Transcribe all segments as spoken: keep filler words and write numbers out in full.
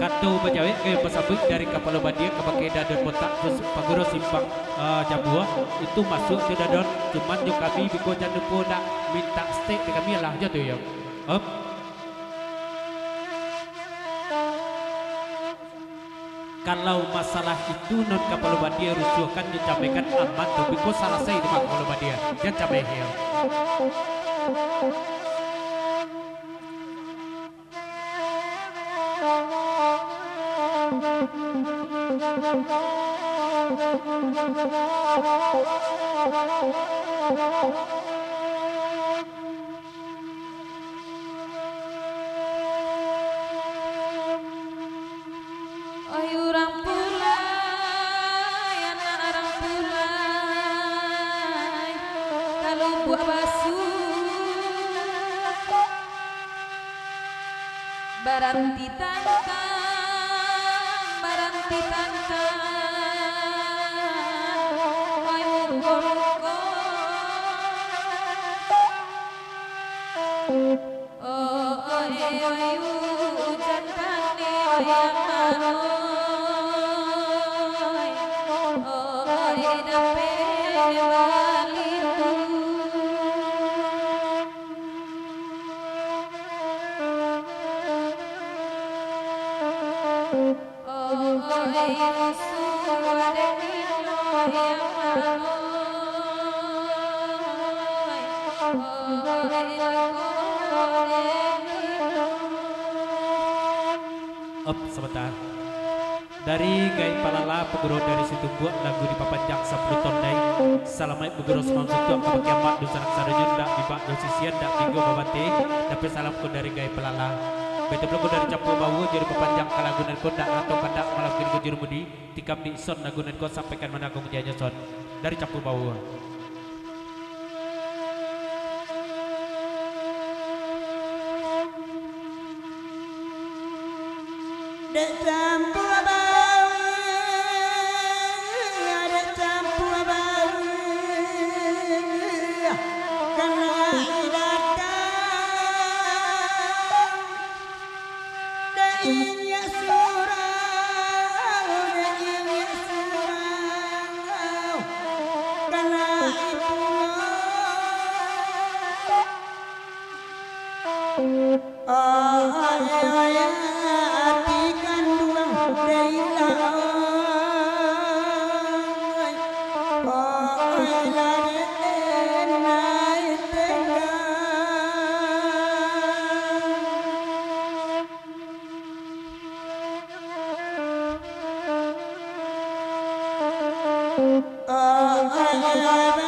Kato bajawek gayo basabuik dari kapalo badia kabake Dadon Botak, terus paguro simpang, ah, Jabua, itu masuak tu Dadon, cuman jo kami biko jan lupo nak mintak stek di kami lah, jo tu yo. Om. Kalau masalah itu non kapalo badia rusuahkan jo camehkan aman tu, biko salasai tu mah kapalo badia, jan cameh yo. Oi urang pulai, anak urang pulai, ka Lubuak Basu. Baranti tantang, baranti tantang, oi muko-muko. Oh, oi, oi, ujan paneh, oi, amak, oi. Oh, oi, dapek balitu. Op, sabanta. Dari Gaek Palala, paguro dari Situmbuak, lagu dipapanjang sapuluah tondai. Salamaik baguro samalam suntuak kabake amak dunsanak sadonyo, ndak bibak jo sisian, ndak tinggo babateh, tapi salam ko dari Gaek Palala. Baitu pulo ko dari Campua Baua, jo dipapanjang ka lagu nan ko, ndak rato kandak malam kini ko jurumudi, tikam di ison lagu nan ko, sampaikan mano Agung Jayanyo Son. Dari Campua Baua. Dek Campua Baua, dek Campua Baua, kanai datang. Dek inyo surau, dek inyo surau, kanai pulo. Ai, ai, ati kanduang dek ilah, ai. Ai, lah dek nai tenggang.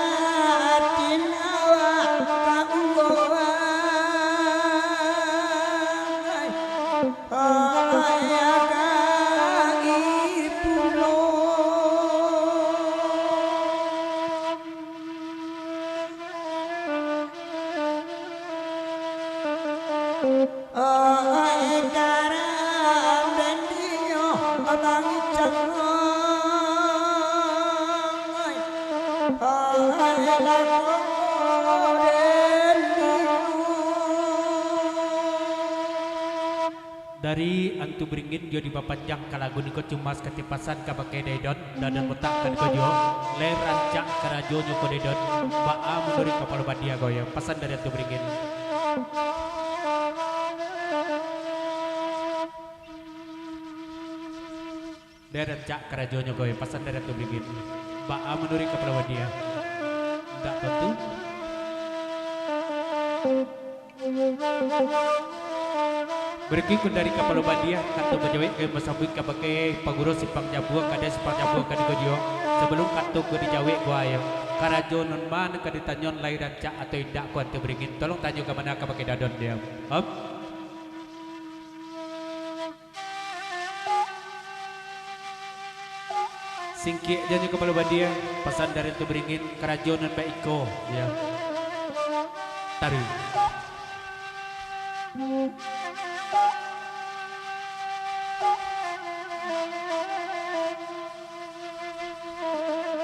Batin awak ka uwai, ka gai pulo. Ai karam den dinyo bangicang, ai, ai lako den dinyo. Dari Antu Beringin jo dipapanjang ka lagu niko, cuma sakatih pasan kabake Daidon, Daidon Botak ka niko juo, lai rancak karajonyo ko Daidon, baa manuruik kapalo badia ko yo, pasan dari Antu Beringin. Dek rancak karajonyo ko, pasan dari Antu Beringin. Baa manuruik kapalo badia? Ndak tantu. Barikuik dari kapalo badia, kato bajawek gayo basabuik kabake paguro simpang Jabua, ka dek simpang Jabua ka niko juo. Sabalum kato ko dijawek ko ayo, karajo nan ma nan ka ditanyo, lai rancak atau indak ko Antu Beringin? Tolong tanyo ka mano, kabake Dadon diam. Hop. Singkek janyo kapalo badia, pasan dari Antu Beringin, karajo nan bak iko, yo. Taruih.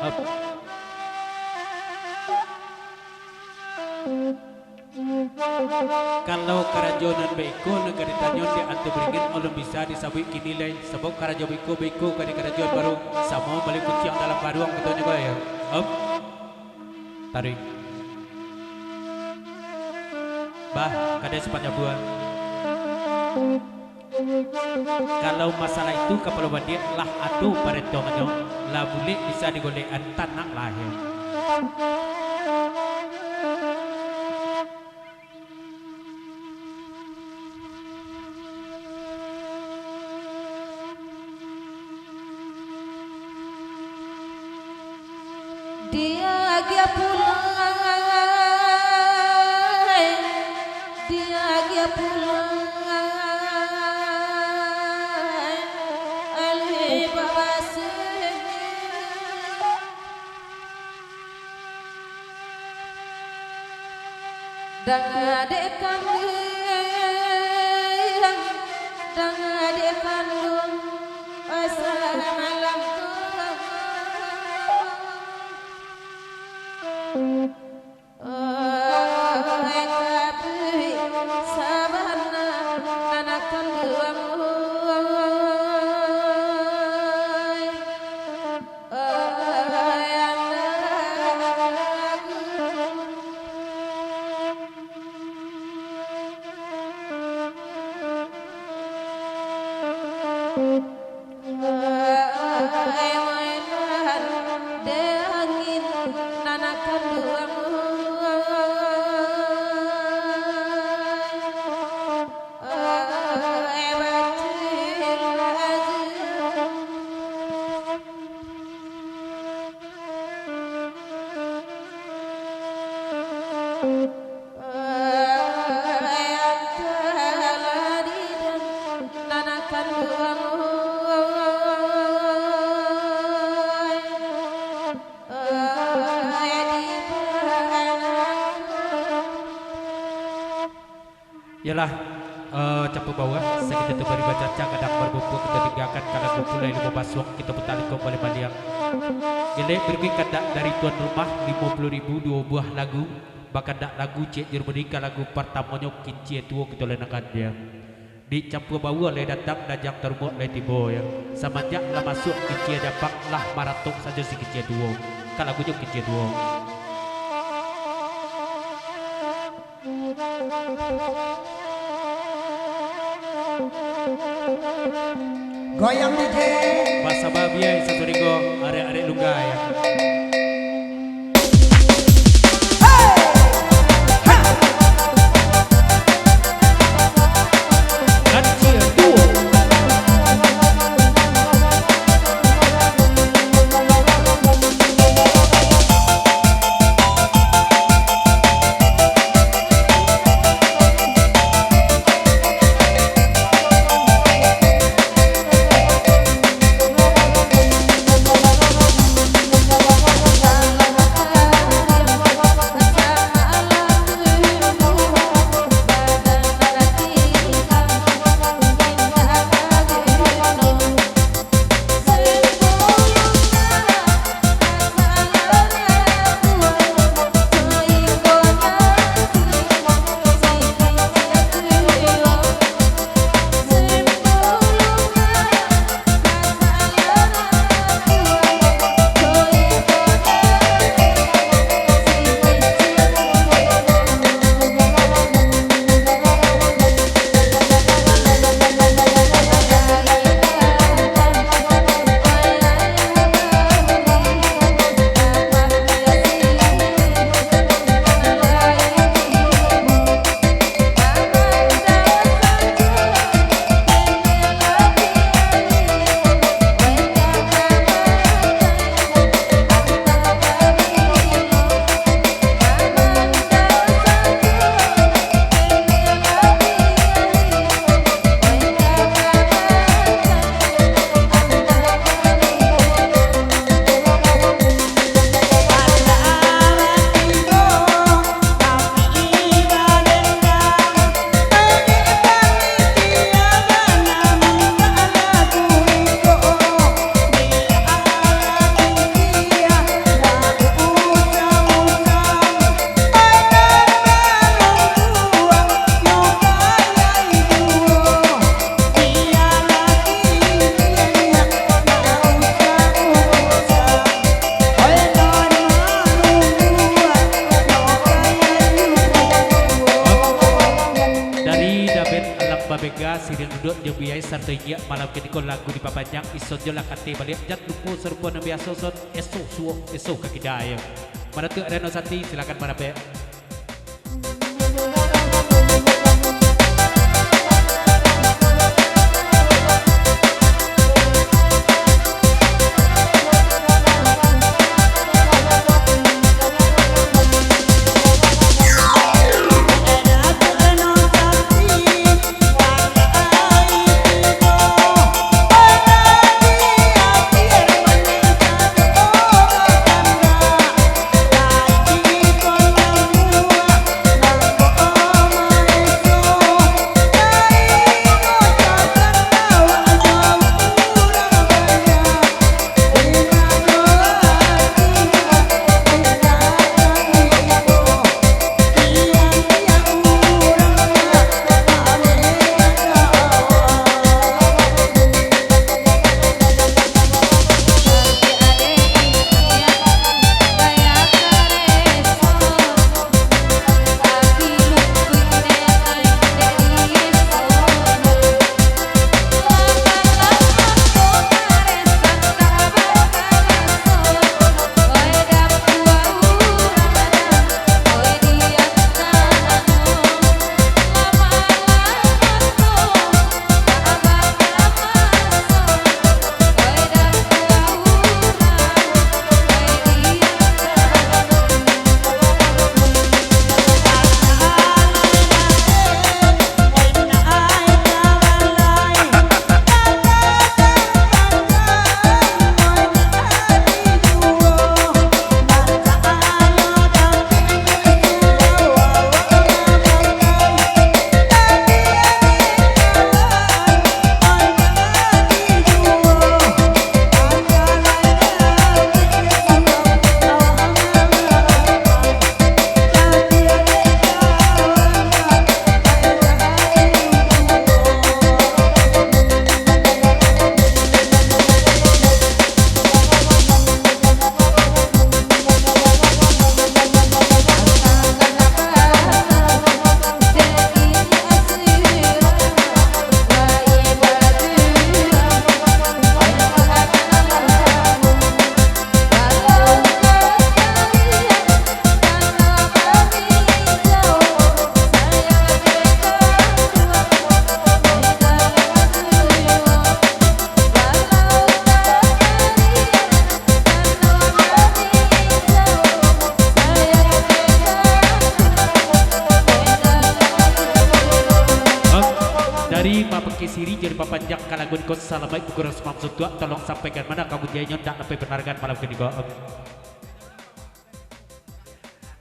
Up. Kalau karajo nan baiko nan ka ditanyo dek Antu Beringin, alun bisa disabuik kini lai, sabab karajo baiko-baiko ka dikarajoan baru, samo bali kuciang dalam karuang kito nyo ko, yo. Op. Taruih. Bah, kadai sipaik nyo buah. Kalau masalah itu, kapalo bandiak, lah ado parentongannyo, lah bulek bisa digolekan, tanang lah, yo. Diagiah pulo, diagiah pulo, alih babasuah. Danga dek kanduang, danga dek kanduang, asa malam tu. Oh, tapi sabana anak kanduang. Iyolah, eh, Campuak Bawua, sakito tu bari bacacak, gadang barbumpuak, kito tinggakan ka lagu Pulai Limo Basuang, kito puta liko baliak baliak. Jadi, barikuik kandak dari tuan rumah, limo puluah ribu, duo buah lagu, bakandak lagu Ciek Jurumudi ka lagu partamonyo, Kincia Tuo, kito lanakan, yo. Di Campuak Bawua lai datang, Dajang Tarumbuak lai tibo, yo. Samanjak lah masuak Kincia Japang, lah maratok sajo si Kincia Tuo. Ka lagunyo Kincia Tuo. Goyang D J. Basa babiai sasuringo, arek-arek lunggai. Bega, siriang duduak jo biai, sarato inyiak malam kiniko lagu dipapanjang, ison jo lah kateh baliak, jan lupo sarupo nan biaso son, esoh suok, esoh ka kida yo. Manatuak Reno Sati, silakan manapek. Dari Mak Pekisiri jadi papanjang ka lagu ko, salamaik pukurang sumam suntuak, tolong sampaikan mano ka Bujai nyo ndak sampai pandangan malam kiniko.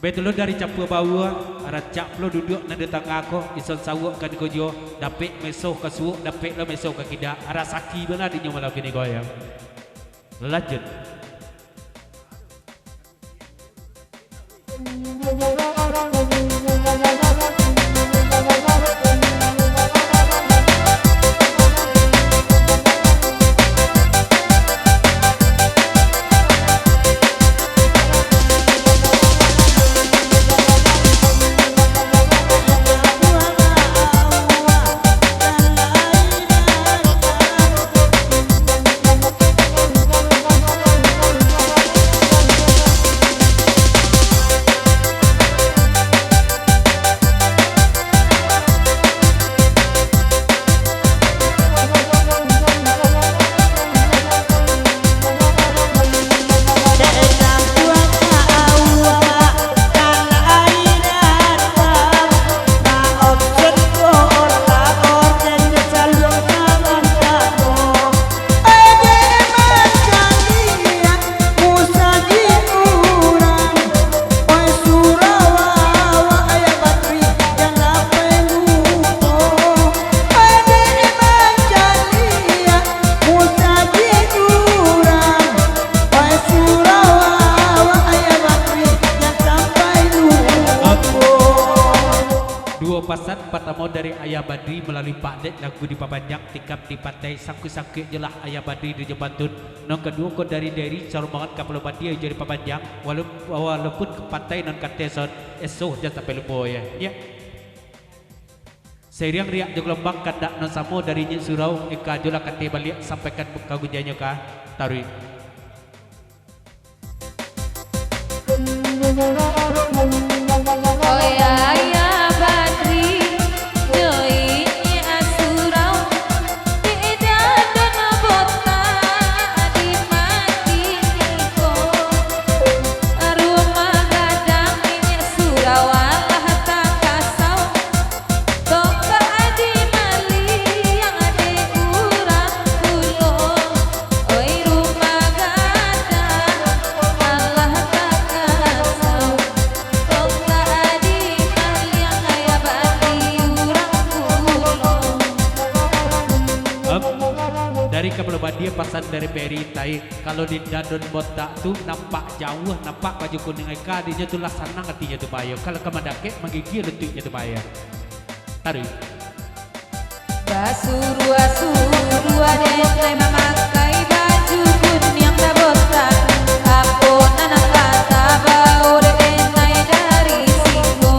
Betulun dari capua bawua, rancak pulo duduak nan di tangah ko, ison sawuak ka niko juo, dapek mesoh ka suok, dapek lo mesoh ka kida, rasaki bana dinyo malam kiniko yo. Lanjut. Duo pasan, partamo dari Ayah Badri malalui Pak Dek, lagu dipapanjang, tikam dipatai, sangkuik-sangkuik jolah Ayah Badri di jo pantun. Nan kaduo ko dari Deri, sarombongan kapalo badia jadi papanjang, walau-, walaupun patai nan kateh son, esoh jan sampai lupo yo. Yo. Sairiang riak jo galombang kandak nan samo dari Nyiak Surau, eka jo lah kateh baliak sampaikan ka gunjiangnyo ka. Taruih. Oi ayah Badri, jo inyiak Surau, di Dadon Botak di Madiniko. Rumah gadang inyiak Surau alah takasau. Tongkak di maliang dek urang pulo, oi rumah gadang alah takasau. Tongkak di maliang kaya badi urang pulo. Em, dari Kapalo Badia pasan dari Peri tai, kalau di Dadon Botak tu nampak jauah, nampak baju kuning eka, adinyo tu lah sanang atinyo tu bayo. Kalau ka mandakek, manggigia lutuiknyo tu bayo. Taruih. Basuruah-suruah denai mamakai baju kuniang tabotak, apo nan ka tabao dek denai dari siko.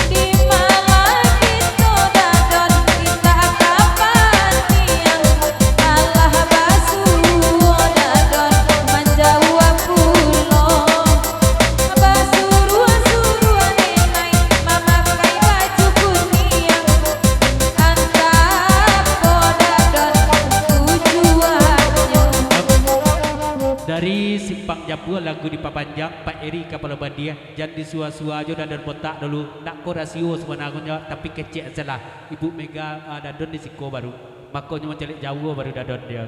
Di malam kito Dadon indak ka paniang, alah basuo Dadon manjauah pulo. Basuruah-suruah denai mamakai baju kuniang, antah apo Dadon tujuannyo. Dari Simpang Jabua lagu dipapanjang, Pak Eri Kapalo Badia, jan disua-sua jo Dadon Botak dulu. Ndak ko rasio sabananyo, tapi kecek salah. Ibu Mega, ah, Dadon di siko baru. Makonyo mancaliak jauah baru Dadon dia.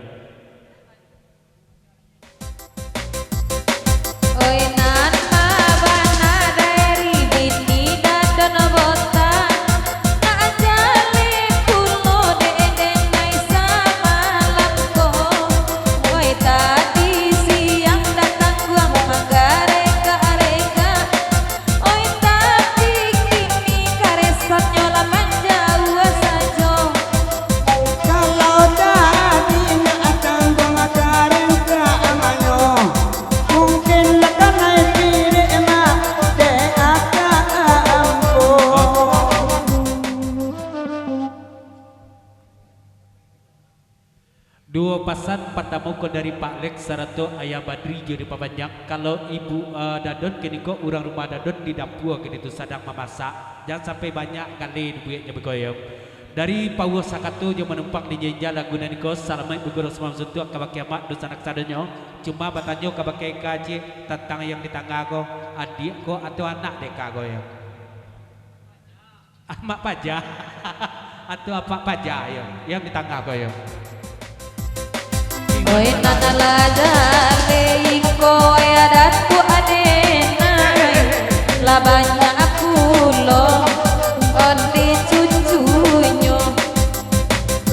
Oi nan babana dari bini Dadon Botak, nak jaleh pulo dek denai samalam ko. Oi tadi siang datang guang manggarekak-rekak. Oi, tapi kini karesonnyo lah manjauah sajo. Kalau tadi nak tangguang karengka amanyo, mungkin lah kanai pirik mak dek aka ambo. Duo pasan, partamo ko dari Pak Lex sarato Ayah Badri jo dipapanjang. Kalau Ibu, eh, Dadon kini ko urang rumah Dadon di dapua kini tu sadang mamasak. Jan sampai banyak galeh dibueknyo beko yo. Dari Pauah Sakato jo manumpang di Jinja lagu nan iko, salamaik bagurau samalam suntuak kabake amak dunsanak sadonyo. Cuma batanyo kabake ka ciek tantang yang di tangah ko, adiak ko atau anak dek ka ko yo. Amak paja atau apak paja yo, yang di tangah ko yo. Oi, nan lah jaleh iko, oi, Datuak Adenai, lah banyak pulo onde cucunyo.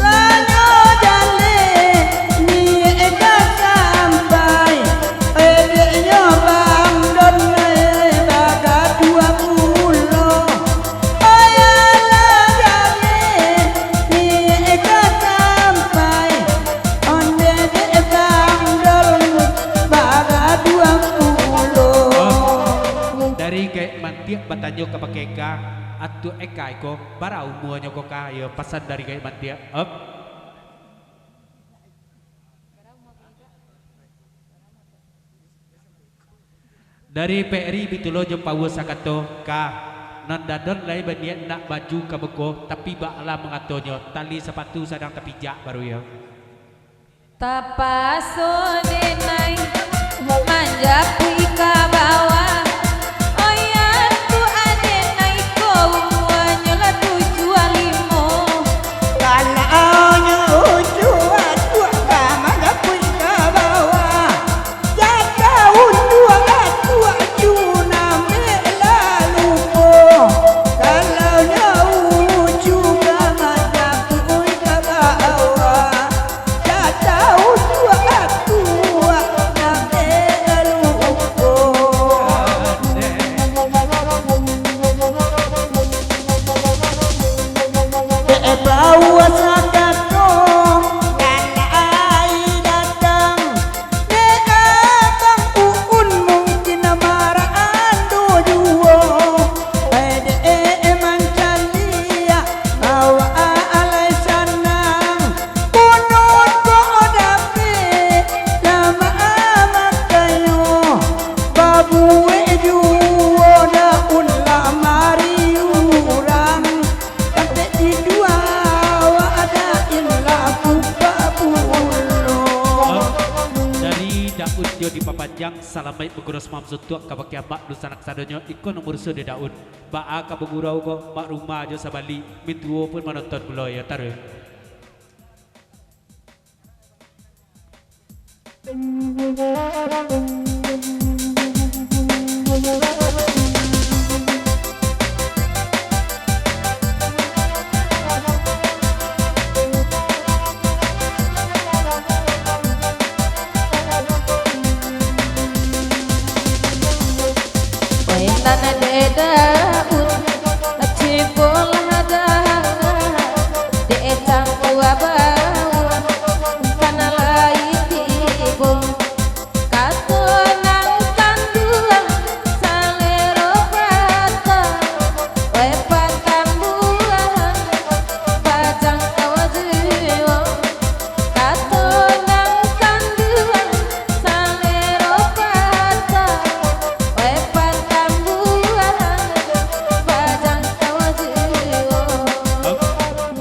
Lanyo jaleh ni ka sampai, edeknyo Bang Don, eh, bagaduah pulo. Ayalah jaleh ni ka sampai, onde dek Bang Don bagaduah pulo. Dari Gaek Mantiak batanyo kabake ka, Atuak Eka iko, bara umuanyo ko ka? Iyo, pasan dari Gaek Mantiak. Op. Dari P R I Bitulo jo Pauah Sakato, ka, nan Dadon lai baniaik nak baju ka beko, tapi baa lah mangatonyo, tali sapatu sadang tapijak baru iyo. Tapaso denai manjapuik ka bawah, oya tu adenai ko umuanyo lah tujuah limo. Kalau nyo ujuak-ujuak ka manjapuik ka bawah, jatah untuak atuak ju nambek lalu ko. Kalau nyo ujuak ka manjapuik ka bawah, Yang salamaik baguros maam suntuak kabake amak dunsanak sadonyo, iko nan baruso di Daun. Baa ka bagurau ko, mak rumah jo sabali, mintuo pun manonton pulo yo, taruih. Mainan dek Daun, cibolah dah, dek cangkua bawah, kana lai tibo. Kato nan kanduang, salero patah, oi patambuahan, bajang kawa jiwa. Kato nan kanduang, salero patah, oi patambuahan, bajang kawa jiwa.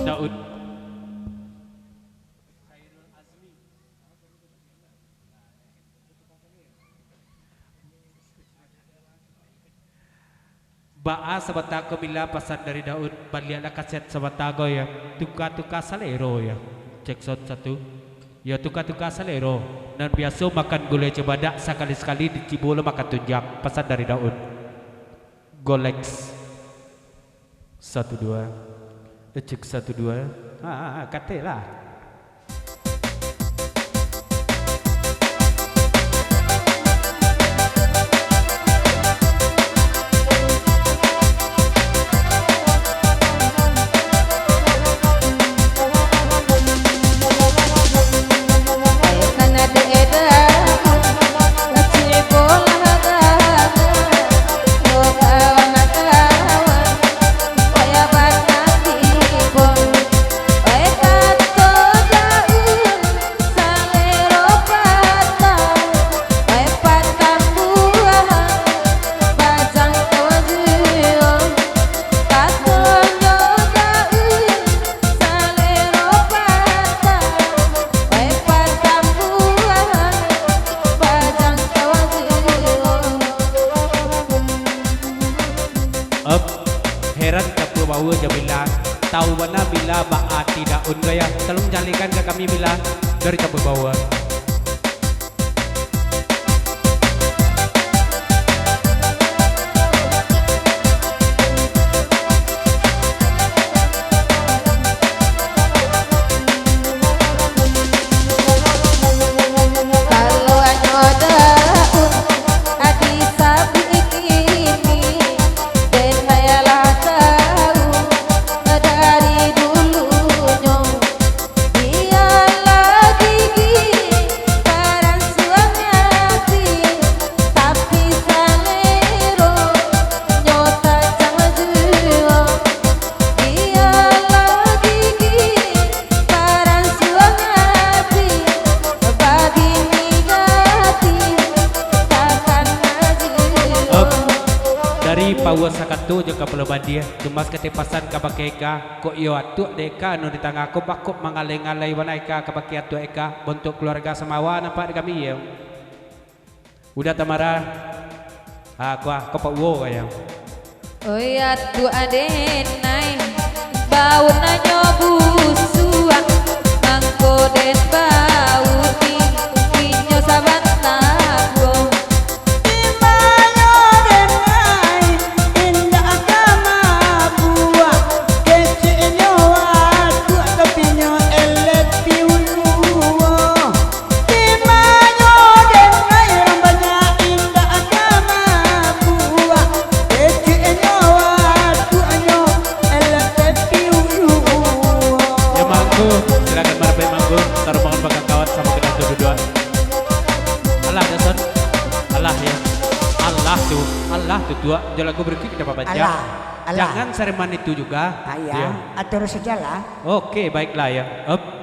Daud. Baa sabanta ko Mila, pasan dari Daun, baliaklah kaset sabanta ko yo, tuka-tuka salero yo. Cek sound satu. Yo, tuka-tuka salero. Nan biaso makan gulai cempedak, sakali-sakali dicibo lo makan tunjang. Pasan dari Daun. Golex. Satu dua. Cek satu dua. Ha, ha, ha, kateklah. Up, heran ka bawa Jamila, tahu bana Mila baa ati Daun gaya. Tolong jalekan ka kami Mila, dari ka bawa. Bialah gigi paransuang ati, tapi saleronyo tajam juo. Bialah gigi paransuang ati, babini gati takana juo. Dari Paua Sakato jo Kapalo Badia, Tumas Katik pasan kabake Eka, kok iyo atuak dek Eka anu di tangah ko bakok mangalai-ngalai bana Eka kabake atuak Eka, bontuak kaluarga samawa nampak di kami iyo. Uda Tamara, ha, kuah, ko Pak Uwo kayo. Oi atuak denai, baunanyo busuak, mangko den bauni, inyo sabanta ko. Di manyo den ai, indak ka mabuak, keceknyo atuak tapi nyo elek piuluo. Di manyo den ai, urang banyak indak ka mabuak, keceknyo atuaknyo elek piuluo. Ya, mangko, silakan marapat mangko, tarumahan bakakawan samo kena tu duduak. Alah, Jason. Alah, ya. Alah tu, alah tu, tuak. Jo lagu berikut kita babaca. Alah, alah. Jangan sareman itu juga. Ah, iya. Iya. Atur sajalah. Oke, baiklah, ya. Up.